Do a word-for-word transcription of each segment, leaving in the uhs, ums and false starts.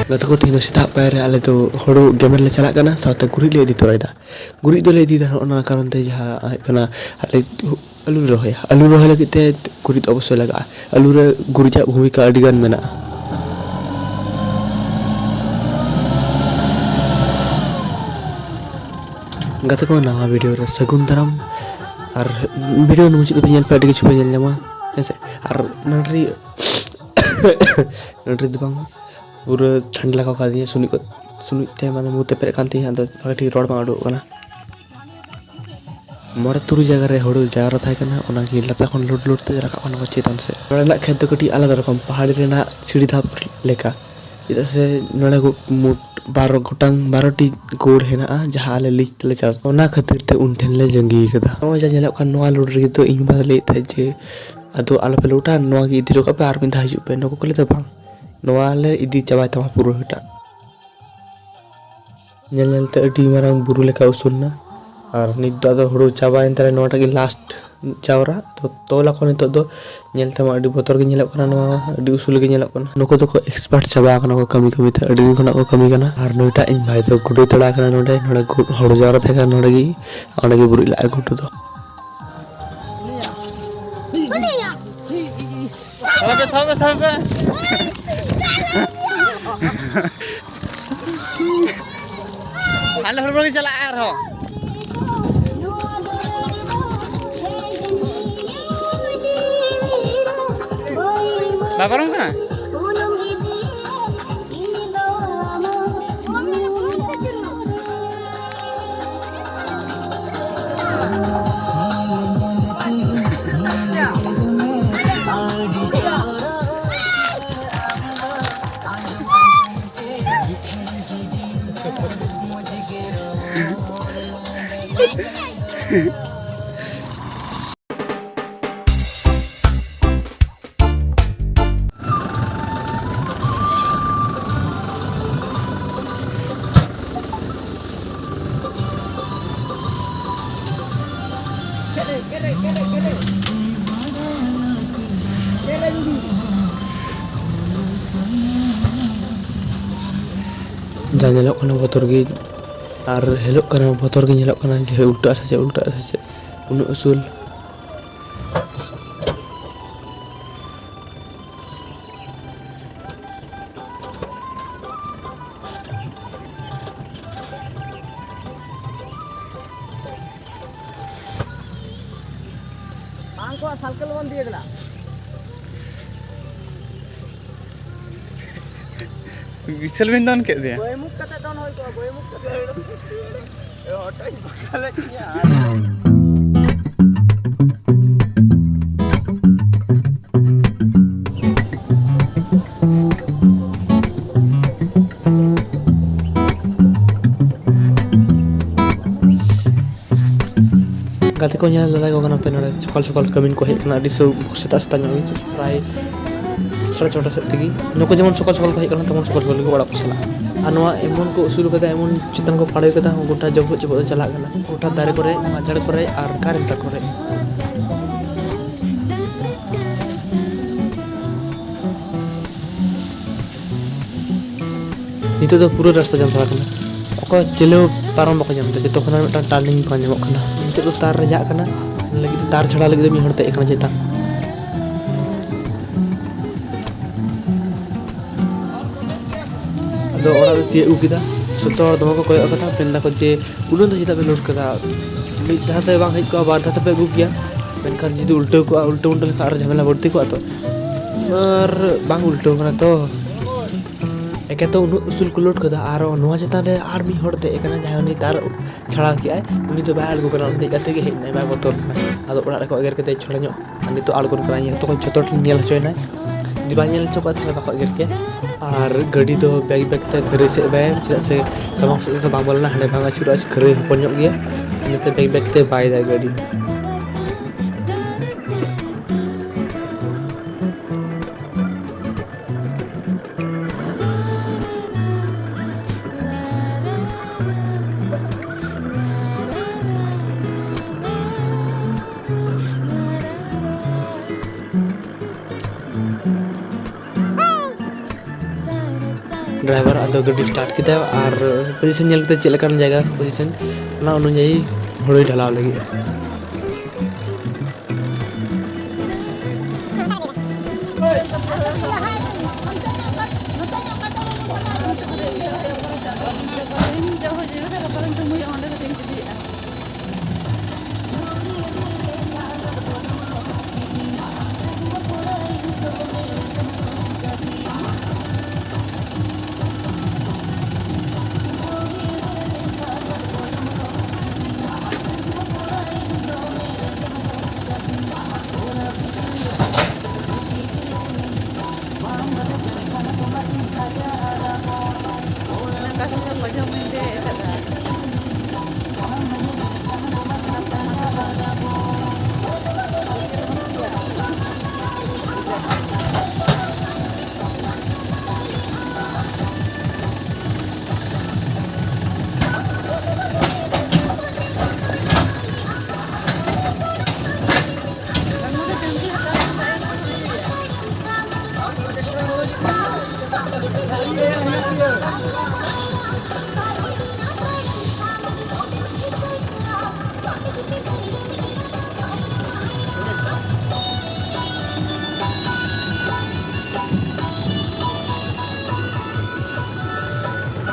ᱜᱟᱛᱮ ᱠᱚ, ᱛᱮᱦᱮᱧ ᱫᱚ ᱥᱮᱛᱟᱜ ᱯᱟᱭᱟᱨ ᱨᱮ ᱟᱞᱮ ᱫᱚ ᱦᱳᱲᱳ ᱜᱮᱢᱮᱨ ᱞᱮ ᱪᱟᱞᱟᱜ ᱠᱟᱱᱟ, ᱥᱟᱶᱛᱮ ᱜᱩᱨᱤᱡ ᱞᱮ ᱤᱫᱤ ᱛᱚᱨᱟᱭᱮᱫᱟ᱾ ᱜᱩᱨᱤᱡ ᱫᱚᱞᱮ ᱤᱫᱤᱭᱮᱫᱟ ᱱᱚᱜᱼᱚ ᱱᱚᱣᱟ ᱠᱟᱨᱚᱱ ᱛᱮ, ᱡᱟᱦᱟᱸ ᱦᱩᱭᱩᱜ ᱠᱟᱱᱟ, ᱟᱞᱮ ᱟᱹᱞᱩ ᱞᱮ ᱨᱚᱦᱚᱭᱟ᱾ ᱟᱹᱞᱩ ᱨᱚᱦᱚᱭ ᱞᱟᱹᱜᱤᱫ ᱛᱮ ᱜᱩᱨᱤᱡ ᱫᱚ ᱚᱵᱚᱥᱥᱳᱭ ᱞᱟᱜᱟᱜᱼᱟ᱾ ᱟᱹᱞᱩ ᱨᱮ ᱜᱩᱨᱤᱡᱟᱜ ᱵᱷᱩᱢᱤᱠᱟ ᱟᱹᱰᱤ ᱜᱟᱱ ᱢᱮᱱᱟᱜᱼᱟ᱾ ᱜᱟᱛᱮ ᱠᱚ, ᱱᱟᱣᱟ ᱵᱷᱤᱰᱤᱭᱳ ᱨᱮ ᱥᱟᱹᱜᱩᱱ ᱫᱟᱨᱟᱢ᱾ ᱟᱨ ᱵᱷᱤᱰᱤᱭᱳ ᱢᱩᱪᱟᱹᱫ ᱫᱷᱟᱹᱵᱤᱡ ᱧᱮᱞ ᱯᱮ, ᱟᱹᱰᱤ ᱠᱤᱪᱷᱩ ᱯᱮ ᱧᱮᱞ ᱧᱟᱢᱟ, ᱦᱮᱸ ᱥᱮ᱾ ᱟᱨ ᱱᱚᱰᱨᱤ ᱱᱚᱰᱨᱤ ᱫᱚ ᱵᱟᱝ, ᱯᱩᱨᱟᱹ ᱴᱷᱟᱱᱰᱟ ᱞᱟᱜᱟᱣ ᱠᱟᱫᱤᱧᱟ ᱥᱩᱱᱩᱡ ᱠᱚ, ᱥᱩᱱᱩᱡ ᱛᱮ ᱢᱟᱱᱮ ᱢᱩ ᱛᱮ ᱯᱮᱨᱮᱡ ᱠᱟᱱ ᱛᱤᱧᱟ, ᱟᱫᱚ ᱵᱷᱟᱜᱮ ᱴᱷᱤᱠ ᱨᱚᱲ ᱵᱟᱝ ᱩᱰᱩᱠᱚᱜ ᱠᱟᱱᱟ᱾ ᱢᱚᱬᱮ ᱛᱩᱨᱩᱭ ᱡᱟᱭᱜᱟ ᱨᱮ ᱦᱩᱲᱩ ᱡᱟᱣᱨᱟ ᱛᱟᱦᱮᱸ ᱠᱟᱱᱟ, ᱚᱱᱟᱜᱮ ᱞᱟᱛᱟᱨ ᱠᱷᱚᱱ ᱞᱳᱰ ᱞᱳᱰ ᱛᱮ ᱨᱟᱠᱟᱵ ᱠᱟᱱᱟ ᱠᱚ ᱪᱮᱛᱟᱱ ᱥᱮᱫ᱾ ᱱᱚᱰᱮᱱᱟᱜ ᱠᱷᱮᱛ ᱫᱚ ᱠᱟᱹᱴᱤᱡ ᱟᱞᱟᱫᱟ ᱨᱚᱠᱚᱢ, ᱯᱟᱦᱟᱲᱤ ᱨᱮᱱᱟᱜ ᱥᱤᱲᱤ ᱫᱷᱟᱯ ᱞᱮᱠᱟ, ᱪᱮᱫᱟᱜ ᱥᱮ ᱱᱚᱰᱮ ᱠᱚ ᱢᱳᱴ ᱵᱟᱨᱚ ᱜᱚᱴᱟᱝ, ᱵᱟᱨᱚ ᱴᱤ ᱜᱳᱲ ᱦᱮᱱᱟᱜᱼᱟ, ᱡᱟᱦᱟᱸ ᱟᱞᱮ ᱞᱤᱡ ᱛᱮᱞᱮ ᱪᱟᱥ, ᱚᱱᱟ ᱠᱷᱟᱹᱛᱤᱨ ᱛᱮ ᱩᱱ ᱴᱷᱮᱱ ᱞᱮ ᱡᱟᱸᱜᱤ ᱠᱟᱫᱟ᱾ ᱱᱚᱜᱼᱚᱭ ᱡᱟ ᱧᱮᱞᱚᱜ ᱠᱟᱱ, ᱱᱚᱣᱟ ᱞᱳᱰ ᱨᱮᱜᱮ ᱫᱚ ᱤᱧ ᱵᱟᱵᱟ ᱞᱟᱹᱭᱮᱫ ᱛᱟᱦᱮᱸᱫ ᱡᱮ, "ᱟᱫᱚ ᱟᱞᱚᱯᱮ ᱞᱳᱰᱟ, ᱱᱚᱣᱟ ᱜᱮ ᱤᱫᱤ ᱦᱚᱴᱚ ᱠᱟᱜ ᱯᱮ, ᱟᱨ ᱢᱤᱫ ᱫᱷᱟᱣ ᱦᱤᱡᱩᱜ ᱯᱮ", ᱱᱩᱠᱩ ᱠᱚ ᱞᱟᱹᱭ ᱫᱟ, "ᱵᱟᱝ, ᱱᱚᱣᱟ ᱞᱮ ᱤᱫᱤ ᱪᱟᱵᱟᱭ ᱛᱟᱢᱟ ᱯᱩᱨᱟᱹᱴᱟᱜ᱾" ᱧᱮᱞ ᱧᱮᱞᱛᱮ ᱟᱹᱰᱤ ᱢᱟᱨᱟᱝ ᱵᱩᱨᱩ ᱞᱮᱠᱟ ᱩᱥᱩᱞ ᱮᱱᱟ᱾ ᱟᱨ ᱱᱤᱛ ᱫᱚ ᱟᱫᱚ ᱦᱩᱲᱩ ᱪᱟᱵᱟᱭᱮᱱ ᱛᱟᱞᱮ, ᱱᱚᱣᱟᱴᱟᱜ ᱜᱮ ᱞᱟᱥᱴ ᱡᱟᱣᱨᱟ᱾ ᱛᱚ, ᱛᱚᱞᱟ ᱠᱚ ᱱᱤᱛᱚᱜ ᱫᱚ ᱧᱮᱞ ᱛᱮᱢᱟ ᱟᱹᱰᱤ ᱵᱚᱛᱚᱨ ᱜᱮ ᱧᱮᱞᱚᱜ ᱠᱟᱱᱟ, ᱱᱚᱣᱟ ᱟᱹᱰᱤ ᱩᱥᱩᱞ ᱜᱮ ᱧᱮᱞᱚᱜ ᱠᱟᱱᱟ᱾ ᱱᱩᱠᱩ ᱫᱚᱠᱚ ᱮᱠᱥᱯᱟᱨᱴ ᱪᱟᱵᱟ ᱟᱠᱟᱱᱟ ᱠᱚ ᱠᱟᱹᱢᱤ ᱠᱟᱹᱢᱤ ᱛᱮ, ᱟᱹᱰᱤ ᱫᱤᱱ ᱠᱷᱚᱱᱟᱜ ᱠᱚ ᱠᱟᱹᱢᱤ ᱠᱟᱱᱟ᱾ ᱟᱨ ᱱᱩᱭᱴᱟᱜ ᱤᱧ ᱵᱷᱟᱭ ᱫᱚ ᱜᱩᱰᱩᱭ ᱛᱟᱲᱟ ᱠᱟᱱᱟ ᱱᱚᱰᱮ, ᱱᱚᱰᱮ ᱜᱩ-, ᱦᱩᱲᱩ ᱡᱟᱣᱨᱟ ᱛᱟᱦᱮᱸ ᱠᱟᱱᱟ ᱱᱚᱰᱮ ᱜᱮ, ᱚᱸᱰᱮ ᱜᱮ ᱵᱩᱨᱩᱡ ᱞᱟᱜᱼᱟᱭ ᱜᱩᱰᱩ ᱫᱚ᱾ ᱥᱟᱵᱮ, ᱥᱟᱵᱮ, ᱥᱟᱵᱮ᱾ ᱟᱞᱮ ᱦᱚᱲ ᱵᱚᱱ ᱪᱟᱞᱟᱜᱼᱟ ᱟᱨᱦᱚᱸ᱾ ᱵᱟᱭ ᱯᱟᱨᱚᱢ ᱠᱟᱱᱟ? ᱡᱟ ᱧᱮᱞᱚᱜ ᱠᱟᱱᱟ ᱵᱚᱛᱚᱨ ᱜᱮ, ᱟᱨ ᱦᱮᱞᱚᱜ ᱠᱟᱱᱟ ᱵᱚᱛᱚᱨ ᱜᱮ ᱧᱮᱞᱚᱜ ᱠᱟᱱᱟ ᱡᱮ ᱩᱞᱴᱟᱹᱜᱼᱟ ᱥᱮ ᱪᱮᱫ, ᱩᱞᱴᱟᱹᱜᱼᱟ ᱥᱮ ᱪᱮᱫ, ᱩᱱᱟᱹᱜ ᱩᱥᱩᱞ᱾ ᱵᱟᱝ ᱠᱚ ᱥᱟᱞᱠᱮᱞ ᱵᱚᱱ ᱫᱤᱭᱮ ᱫᱮᱞᱟ᱾ ᱵᱤᱥᱟᱞ ᱵᱤᱱ ᱫᱚᱱ ᱠᱮᱫ ᱫᱚᱭᱟ᱾ ᱜᱚᱭᱢᱩᱠᱷ ᱠᱟᱛᱮ ᱫᱚᱱ ᱦᱩᱭ ᱠᱚᱜᱼᱟ, ᱜᱚᱭᱢᱩᱠᱷ ᱠᱟᱛᱮ᱾ ᱦᱚᱴᱚᱜ ᱤᱧ ᱵᱟᱸᱠᱟ ᱞᱮᱫ ᱛᱤᱧᱟ᱾ ᱜᱟᱛᱮ ᱠᱚ ᱧᱮᱞ ᱫᱟᱲᱮᱭᱟᱠᱚ ᱠᱟᱱᱟ ᱯᱮ, ᱱᱚᱰᱮ ᱥᱚᱠᱟᱞ ᱥᱚᱠᱟᱞ ᱠᱟᱹᱢᱤᱱ ᱠᱚ ᱦᱮᱡ ᱟᱠᱟᱱᱟ, ᱟᱹᱰᱤ ᱥᱟᱹ-, ᱥᱮᱛᱟᱜ ᱥᱮᱛᱟᱜ ᱧᱚᱜ ᱜᱮ, ᱯᱨᱟᱭ ᱥᱟᱲᱮ ᱪᱷᱚᱴᱟ ᱥᱮᱫ ᱛᱮᱜᱮ᱾ ᱱᱩᱠᱩ ᱡᱮᱢᱚᱱ ᱥᱚᱠᱟᱞ ᱥᱚᱠᱟᱞ ᱠᱚ ᱦᱮᱡ ᱟᱠᱟᱱᱟ, ᱛᱮᱢᱚᱱ ᱥᱚᱠᱟᱞ ᱥᱚᱠᱟᱞ ᱜᱮ ᱚᱲᱟᱜ ᱠᱚ ᱪᱟᱞᱟᱜᱼᱟ᱾ ᱟᱨ ᱱᱚᱣᱟ ᱮᱢᱚᱱ ᱠᱚ ᱩᱥᱩᱞ ᱠᱟᱫᱟ, ᱮᱢᱚᱱ ᱪᱮᱛᱟᱱ ᱠᱚ ᱯᱟᱲᱟᱹᱣ ᱠᱟᱫᱟ, ᱜᱚᱴᱟ ᱡᱚᱯᱚᱜ ᱡᱚᱯᱚᱜ ᱛᱮ ᱪᱟᱞᱟᱜ ᱠᱟᱱᱟ᱾ ᱜᱚᱴᱟ ᱫᱟᱨᱮ ᱠᱚᱨᱮ, ᱢᱟᱜ ᱡᱷᱟᱲ ᱠᱚᱨᱮ ᱟᱨ ᱠᱟᱨᱮᱱᱴ ᱛᱟᱨ ᱠᱚᱨᱮ᱾ ᱱᱤᱛᱚᱜ ᱫᱚ ᱯᱩᱨᱟᱹ ᱨᱟᱥᱛᱟ ᱡᱟᱢ ᱪᱟᱵᱟ ᱠᱟᱱᱟ, ᱚᱠᱚᱭ ᱪᱤᱞᱤ ᱦᱚᱸ ᱯᱟᱨᱚᱢ ᱵᱟᱠᱚ ᱧᱟᱢ ᱮᱫᱟ, ᱡᱚᱛᱚ ᱠᱷᱚᱱᱟᱜ ᱢᱤᱫᱴᱟᱝ ᱴᱟᱨᱱᱤᱝ ᱵᱟᱝ ᱧᱟᱢᱚᱜ ᱠᱟᱱᱟ᱾ ᱱᱤᱛᱚᱜ ᱫᱚ ᱛᱟᱨ ᱨᱮ ᱪᱟᱜ ᱠᱟᱱᱟ, ᱚᱱᱟ ᱞᱟᱹᱜᱤᱫ ᱛᱮ ᱛᱟᱨ ᱪᱷᱟᱲᱟᱣ ᱞᱟᱹᱜᱤᱫ ᱛᱮ ᱢᱤᱫ ᱦᱚᱲ ᱫᱮᱡ ᱟᱠᱟᱱᱟ ᱪᱮᱛᱟᱱ᱾ ᱟᱫᱚ ᱚᱲᱟᱜ ᱞᱮ ᱛᱤᱭᱳᱜ ᱟᱹᱜᱩ ᱠᱮᱫᱟ, ᱡᱚᱛᱚ ᱦᱚᱲ ᱫᱚᱢᱮ ᱠᱚ ᱠᱚᱭᱚᱜ ᱠᱟᱫᱟ, ᱢᱮᱱ ᱫᱟᱠᱚ ᱡᱮ ᱩᱱᱟᱹᱜ ᱫᱚ ᱪᱮᱫᱟᱜ ᱯᱮ ᱞᱳᱰ ᱠᱟᱫᱟ, ᱢᱤᱫ ᱫᱷᱟᱣ ᱛᱮ ᱵᱟᱝ ᱦᱮᱡ ᱠᱚᱜᱼᱟ, ᱵᱟᱨ ᱫᱷᱟᱣ ᱛᱮᱯᱮ ᱟᱹᱜᱩ ᱠᱮᱭᱟ, ᱢᱮᱱᱠᱷᱟᱱ ᱡᱩᱫᱤ ᱩᱞᱴᱟᱹᱣ ᱠᱚᱜᱼᱟ, ᱩᱞᱴᱟᱹᱣ ᱩᱞᱴᱟᱹᱣ ᱞᱮᱱᱠᱷᱟᱱ ᱟᱨᱚ ᱡᱷᱟᱢᱮᱞᱟ ᱵᱟᱹᱲᱛᱤ ᱠᱚᱜᱼᱟ ᱛᱚ, ᱟᱨ ᱵᱟᱝ ᱩᱞᱴᱟᱹᱣ ᱠᱟᱱᱟ ᱛᱚ᱾ ᱮᱠᱮ ᱛᱚ ᱩᱱᱟᱹᱜ ᱩᱥᱩᱞ ᱠᱚ ᱞᱳᱰ ᱠᱟᱫᱟ, ᱟᱨ ᱱᱚᱣᱟ ᱪᱮᱛᱟᱱ ᱨᱮ ᱟᱨ ᱢᱤᱫ ᱦᱚᱲ ᱫᱮᱡ ᱟᱠᱟᱱᱟ, ᱡᱟᱦᱟᱸᱭ ᱩᱱᱤ ᱛᱟᱨ ᱪᱷᱟᱲᱟᱣ ᱠᱮᱜᱼᱟᱭ, ᱩᱱᱤ ᱫᱚ ᱵᱟᱭ ᱟᱬᱜᱚ ᱠᱟᱱᱟ, ᱩᱱᱤ ᱫᱮᱡ ᱠᱟᱛᱮ ᱜᱮ ᱦᱮᱡ ᱮᱱᱟᱭ, ᱵᱟᱭ ᱵᱚᱛᱚᱨ ᱞᱮᱱᱟ᱾ ᱟᱫᱚ ᱚᱲᱟᱜ ᱨᱮᱠᱚ ᱮᱜᱮᱨ ᱠᱮᱫᱮᱭᱟ ᱪᱷᱚᱲᱟ ᱧᱚᱜ, ᱟᱨ ᱱᱤᱛᱚᱜ ᱟᱬᱜᱚᱱ ᱠᱟᱱᱟᱭ, ᱡᱚᱛᱚ ᱠᱷᱚᱱ ᱡᱚᱛᱚ ᱦᱚᱲ ᱴᱷᱮᱱ ᱧᱮᱞ ᱦᱚᱪᱚᱭᱮᱱᱟᱭ᱾ ᱡᱩᱫᱤ ᱵᱟᱭ ᱧᱮᱞ ᱦᱚᱪᱚ ᱠᱚᱣᱟ, ᱛᱟᱦᱚᱞᱮ ᱵᱟᱠᱚ ᱮᱜᱮᱨ ᱠᱮᱭᱟ᱾ ᱟᱨ ᱜᱟᱹᱰᱤ ᱫᱚ ᱵᱮᱜᱽ ᱵᱮᱜᱽ ᱛᱮ ᱠᱷᱟᱹᱨᱟᱹᱭ ᱥᱮᱫ ᱵᱟᱭ ᱮᱢ, ᱪᱮᱫᱟᱜ ᱥᱮ ᱥᱟᱢᱟᱝ ᱥᱮᱫ ᱛᱮᱫᱚ ᱵᱟᱝ ᱵᱚᱞᱚᱱᱟ, ᱦᱟᱸᱰᱮ ᱵᱟᱝ ᱟᱹᱪᱩᱨᱚᱜᱼᱟ, ᱠᱷᱟᱹᱨᱟᱹᱭ ᱦᱚᱯᱚᱱ ᱧᱚᱜ ᱜᱮᱭᱟ, ᱤᱱᱟᱹᱛᱮ ᱵᱮᱜᱽ ᱵᱮᱜᱽ ᱛᱮ ᱵᱟᱭ ᱫᱟᱭ ᱜᱟᱹᱰᱤ᱾ ᱰᱨᱟᱭᱵᱷᱟᱨ ᱟᱫᱚ ᱜᱟᱹᱰᱤ ᱥᱴᱟᱨᱴ ᱠᱮᱫᱟ ᱟᱨ ᱯᱚᱡᱤᱥᱚᱱ ᱧᱮᱞ ᱠᱟᱛᱮ ᱪᱮᱫ ᱞᱮᱠᱟᱱ ᱡᱟᱭᱜᱟ ᱯᱚᱡᱤᱥᱚᱱ, ᱚᱱᱟ ᱚᱱᱩᱡᱟᱭᱤ ᱦᱩᱲᱩᱭ ᱰᱷᱟᱞᱟᱣ ᱞᱟᱹᱜᱤᱫ᱾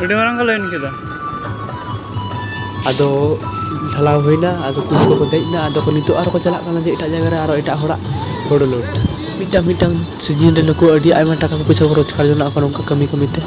ᱟᱹᱰᱤ ᱢᱟᱨᱟᱝ ᱠᱚ ᱞᱟᱭᱤᱱ ᱠᱮᱫᱟ᱾ ᱟᱫᱚ ᱰᱷᱟᱞᱟᱣ ᱦᱩᱭᱱᱟ, ᱟᱫᱚ ᱠᱩᱞ ᱠᱚᱠᱚ ᱫᱮᱡ ᱮᱱᱟ, ᱟᱫᱚ ᱠᱚ ᱱᱤᱛᱚᱜ ᱟᱨᱚ ᱠᱚ ᱪᱟᱞᱟᱜ ᱠᱟᱱᱟ ᱡᱮ ᱮᱴᱟᱜ ᱡᱟᱭᱜᱟ ᱨᱮ ᱟᱨᱚ ᱮᱴᱟᱜ ᱦᱚᱲᱟᱜ ᱦᱳᱲᱳ ᱞᱳᱰ᱾ ᱢᱤᱫᱴᱟᱝ ᱢᱤᱫᱴᱟᱝ ᱥᱤᱡᱤᱱ ᱨᱮ ᱱᱩᱠᱩ ᱟᱹᱰᱤ ᱟᱭᱢᱟ ᱴᱟᱠᱟ ᱯᱚᱭᱥᱟ ᱠᱚ ᱨᱳᱡᱽᱜᱟᱨ ᱡᱚᱱᱟᱜ ᱟᱠᱚ ᱱᱚᱝᱠᱟ ᱠᱟᱹᱢᱤ ᱠᱟᱹᱢᱤ ᱛᱮ᱾